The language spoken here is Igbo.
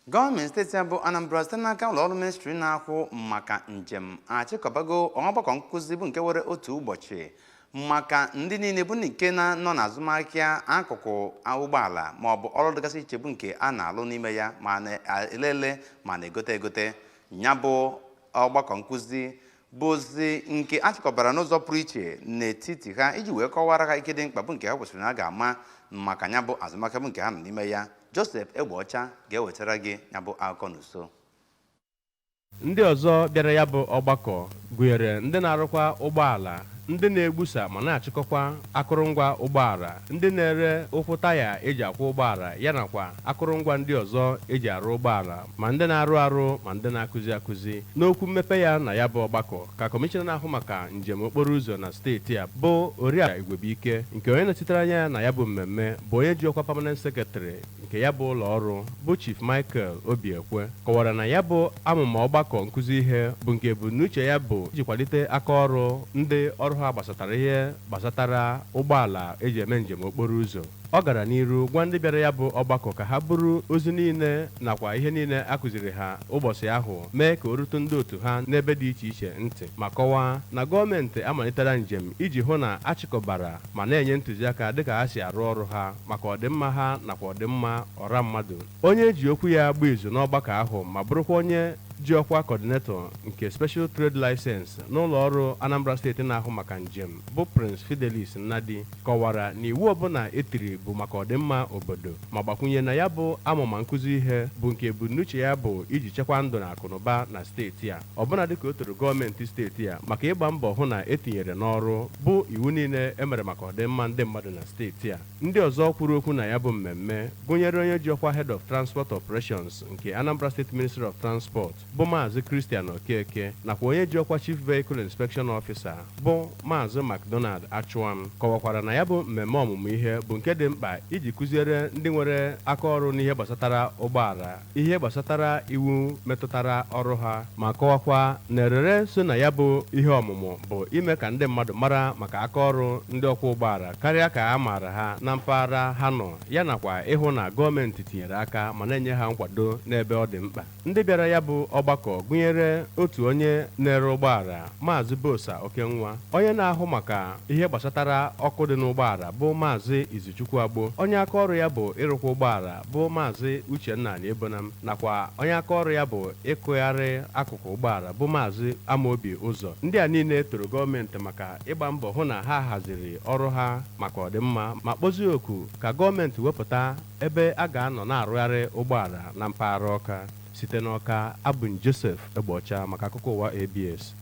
Gọọmenti steeti a bụ Anambra, site n'aka ụlọọrụ ministri na-ahụ maka njem, achịkọbago ọgbakọ nkụzi bụ nke were otu ụbọchị maka ndị niile bụ ndị nke na-nọ n'azụmahịa akụkụ ụgbọala ma ọ bụ ọrụ dịgasị iche bụ nke a na-alụ n'ime ya, ma na-elele ma na-egote egote. Ya bụ ọgbakọ nkụzi bụzi nke achịkọbara n'ụzọ pụrụ iche n'etiti ha iji wee kọwara ha ike dị mkpa bụ nke ha kwesịrị na a ga-ama maka ya bụ azụmahịa bụ nke ha nọ n'ime ya. Joseph Egbeọcha ga-ewetara gị ya bụ akụkọ n'uso. Ndị ọzọ bịara ya bụ ọgbakọ gụnyere ndị na-arụkwa ụgbọala, ndị na-egbusa ma na-achịkọkwa akụrụngwa ụgbọala, ndị na-ere ụkwụ taya eji akwụ ụgbọala, ya nakwa akụrụngwa ndị ọzọ eji arụ ụgbọala, ma ndị na-arụ arụ ma ndị na-akụzi akụzi. N'okwu mmepe ya na ya bụ ọgbakọ, ka kọmishọna na-ahụ maka njem okporo ụzọ na steeti a, bụ Oriakụ Igwebuike, nke onye nọchitere anya ya na ya bụ mmemme bụ onye ji ọkwa permanent secretary nke ya bụ ụlọ ọrụ, bụ Chief Michael Obiekwe, kọwara na ya bụ amụma ọgbakọ nkụzi ihe bụ nke ebumnuche ya bụ iji kwalite aka ọrụ ndị ọrụ ha gbasatara ihe gbasatara ụgbọala eji eme njem okporo ụzọ. Ọ gara n'iru gwa ndị bịara ya bụ ọgbakọ ka ha buru ozi niile nakwa ihe niile a kụziri ha ụbọchị ahụ mee ka o rute ndị otu ha n'ebe dị iche iche ntị, ma kọwaa na gọọmenti amalitela njem iji hụ na achịkọbara ma na-enye ntụziaka dịka ha si arụ ọrụ ha maka ọdịmma ha nakwa ọdịmma ọra mmadụ. Onye ji okwu ya gba izu n'ọgbakọ ahụ ma bụrụkwa onye ji ọkwa coordinator nke Special Trade License n'ụlọ ọrụ Anambra Steeti na-ahụ maka njem, bụ Prince Fidelis Nnadi, kọwara na iwu ọbụla etiri bụ maka ọdịmma obodo, ma gbakwunye na ya bụ amụma nkụzi ihe bụ nke ebumnuche ya bụ iji chekwaa ndụ na akụnụba na steeti a, ọbụna dịka o toro gọọmenti steeti a maka ịgba mbọ hụ na etinyere n'ọrụ bụ iwu niile emere maka ọdịmma ndị mmadụ na steeti a. Ndị ọzọ kwuru okwu na ya bụ mmemme gụnyere onye ji ọkwa Head of Transport Operations nke Anambra State Ministry of Transport, bụ Maazị Christian Okeke, nakwa onye ji ọkwa Chief Vehicle Inspection Officer, bụ Maazị McDonald Achụam, kọwakwara na ya bụ mmemme ọmụmụ ihe bụ nke dị mkpa iji kụziere ndị nwere aka ọrụ n'ihe gbasatara ụgbọala ihe gbasatara iwu metụtara ọrụ ha, ma kọwakwa na erere so na ya bụ ihe ọmụmụ bụ ime ka ndị mmadụ mara maka aka ọrụ ndị ọkwọ ụgbọala karịa ka a maara ha na mpaghara ha nọ, ya nakwa ịhụ na gọọmenti tinyere aka ma na-enye ha nkwado n'ebe ọ dị mkpa. Ndị bịara ya bụ ọgbakọ gụnyere otu onye na-ere ụgbọala, Maazị Bosa Okenwa, onye na-ahụ maka ihe gbasatara ọkụ dị n'ụgbọala, bụ Maazị Izuchukwu Agbo, onye aka ọrụ ya bụ ịrụkwa ụgbọala, bụ Maazị Uchenna Ebonam, nakwa onye aka ọrụ ya bụ ịkụgharị akụkụ ụgbọala, bụ Maazị Amobi Ụzọ. Ndị a niile toro gọọmenti maka ịgba mbọ hụ na ha haziri ọrụ ha maka ọdịmma, ma kpọzie oku ka gọọmenti wepụta ebe a ga-anọ na-arụgharị ụgbọala na mpaghara Ọka. Site n'Ọka, abụ m Joseph Egbocha maka akụkọ ụwa ABS.